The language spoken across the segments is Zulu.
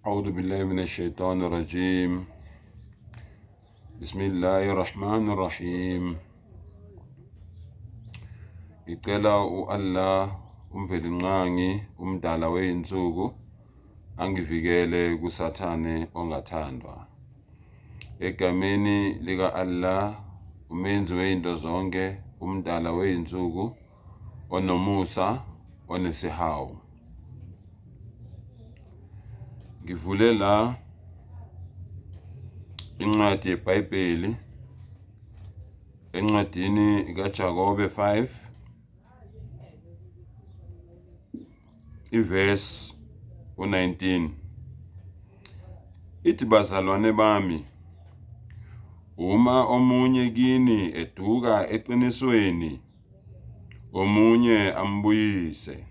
أعوذ بالله من الشيطان الرجيم بسم الله الرحمن الرحيم. Ngicela u-Allah uMvelinqangi umdala wey'nsuku angivikele kuSathane ongathandwa. Egameni lika-Allah umenzi wey'nto zonke umdala wey'nsuku onomusa onesihawu. Ngivule la incwadi yeBhayibheli encwadini kaJakobe 5 ivesi u-19 ithi, bazalwane bami, uma omunye kini eduka eqinisweni, omunye ambuyise.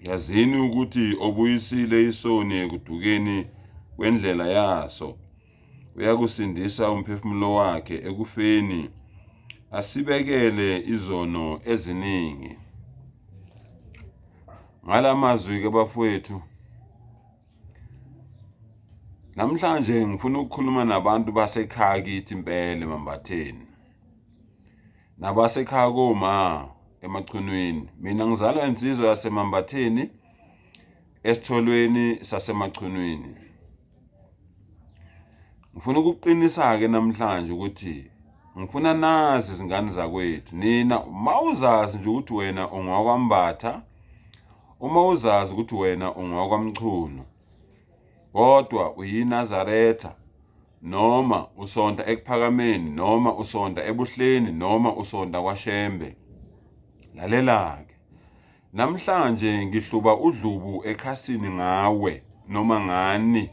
Yazini ukuthi obuyisile isoni ekudukeni kwendlela yaso uyakusindisa umphefumulo wakhe ekufeni, asibekele izono eziningi. Ngala mazwi ke bafowethu, namhlanje ngifuna ukukhuluma nabantu basekhaya kithi impela eMambatheni nabasekhaya koma eMachunwini. Mina ngizalwa insizwa yaseMambatheni esitholweni saseMachunwini. Ngifuna ukuqinisa-ke namhlanje ukuthi ngifuna nazi izingane zakwethu nina, uma uzazi nje ukuthi wena ungowakwaMbatha, uma uzazi ukuthi wena ungowakwaMchunu, kodwa uyiNazaretha noma usonta ekuphakameni noma usonta eBuhleni noma usonta kwaShembe, lalela-ke. Namhlanje ngihluba udlubu ekhasini ngawe noma ngani.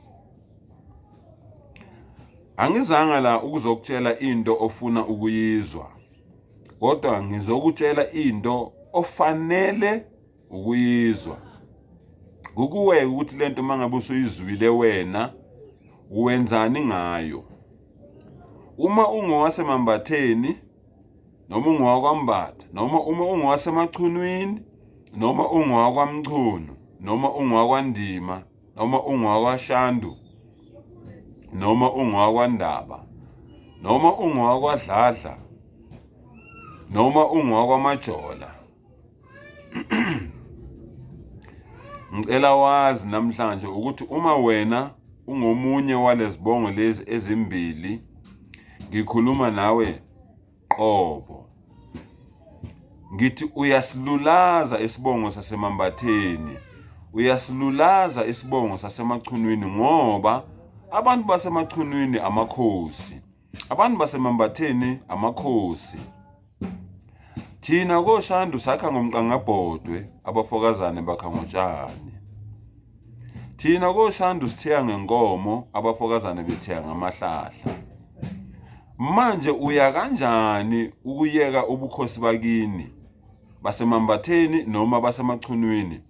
Angizanga la ukuzokutshela into ofuna ukuyizwa, kodwa ngizokutshela into ofanele ukuyizwa. Kukuweke ukuthi lento mangabe usuyizwile wena wenzani ngayo. Uma ungowaseMambatheni noma ungowakwambatha noma uma ungowasemachunwini noma ungowakwamchunu noma ungowakwandima noma ungowakwashandu noma ungowakwandaba noma ungowakwadladla noma ungowakwamajola, ngicela wazi namhlanje ukuthi uma wena ungomunye walezibongo lezi ezimbili, ngikhuluma nawe qobo. Ngithi uyasilulaza isibongo saseMambatheni, uyasilulaza isibongo saseMachunwini, ngoba abantu baseMachunwini amakhosi, abantu baseMambatheni amakhosi. Thina koShandu sakha ngomqangabhodwe, abafokazane bakha ngotshani. Thina koShandu sithiya ngenkomo, abafokazane bethiya ngamahlahla. Manje uya kanjani ukuyeka ubukhosi bakini baseMambatheni noma baseMachunwini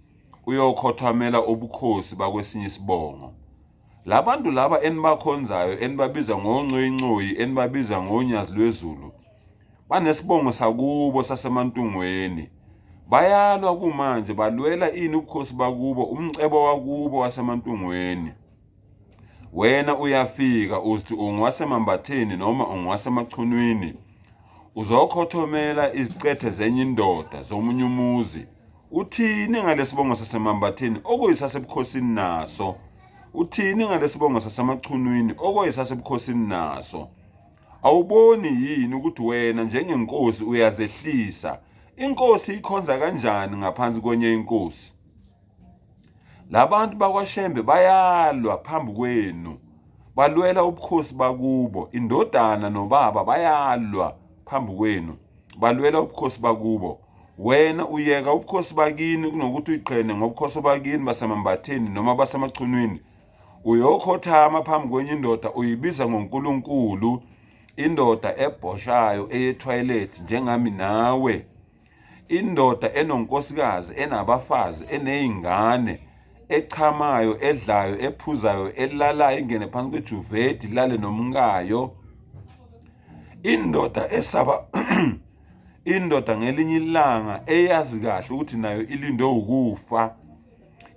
uyokhothamela ubukhosi bakwesinye isibongo? Labantu laba enibakhonzayo, enibabiza ngoncoyincoyi, enibabiza ngonyazi lwezulu, banesibongo sakubo saseMantungweni. Bayalwa kumanje, balwela ini? Ubukhosi bakubo, umcebo wakubo waseMantungweni. Wena uyafika uthi ungowaseMambatheni noma ungowaseMachunwini, uzokhothomela izicethe zenye indoda zomunye umuzi. Uthini ngalesibongo saseMambatheni okuyisasebukhosini naso? Uthini ngalesibongo saseMachunwini okuyisasebukhosini naso? Awuboni yini ukuthi wena njengenkosi uyazehlisa? Inkosi ikhonza kanjani ngaphansi kwenye inkosi? Labantu bakwaShembe bayalwa phambi kwenu, balwela ubukhosi bakubo. Indodana nobaba bayalwa phambi kwenu, balwela ubukhosi bakubo. Wena uyeka ubukhosi bakini kunokuthi uyiqhene ngobukhosi bakini baseMambatheni noma baseMachunwini, uyokhothama phambi kwenye indoda uyibiza ngoNkulunkulu, indoda ebhoshayo eyethoyilethi njengami nawe, indoda enonkosikazi, enabafazi, eney'ngane, echamayo, edlayo, ephuzayo, elalayo, ingene phansi kwejuvedi ilale nomkayo, indoda esaba indoda ngelinye ilanga eyazi kahle ukuthi nayo ilindwe ukufa.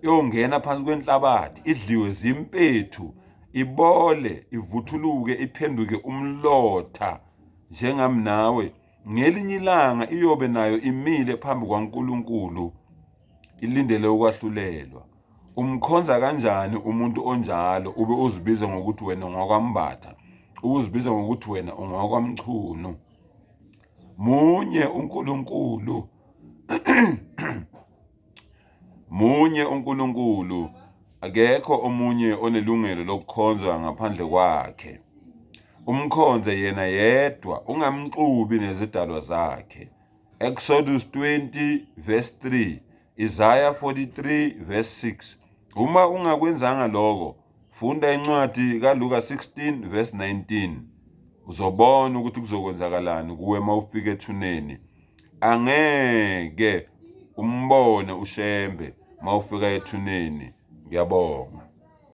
iyongena phansi kwenhlabathi idliwe zimpethu ibole ivuthuluke iphenduke umlotha njengami nawe ngelinye ilanga iyobe nayo imile phambi kwaNkulunkulu ilindele ukwahlulelwa. Umkhonza kanjani umuntu onjalo ube uzibiza ngokuthi wena ungowakwaMbatha, uzibiza ngokuthi wena ungowakwaMchunu? Munye uNkulunkulu. Munye uNkulunkulu, akekho omunye onelungelo lokukhonzwa ngaphandle kwakhe. Umkhonze yena yedwa, ungamxubi nezidalwa zakhe. Exodus 20 verse 3, Isaiah 43 verse 6. Uma ungakwenzanga lokho, funda incwadi kaLuka 16 verse 19. Uzobona ukuthi kuzokwenzakalani kuwe uma ufika ethuneni. Angeke umbone uShembe uma ufika ethuneni. Ngiyabonga.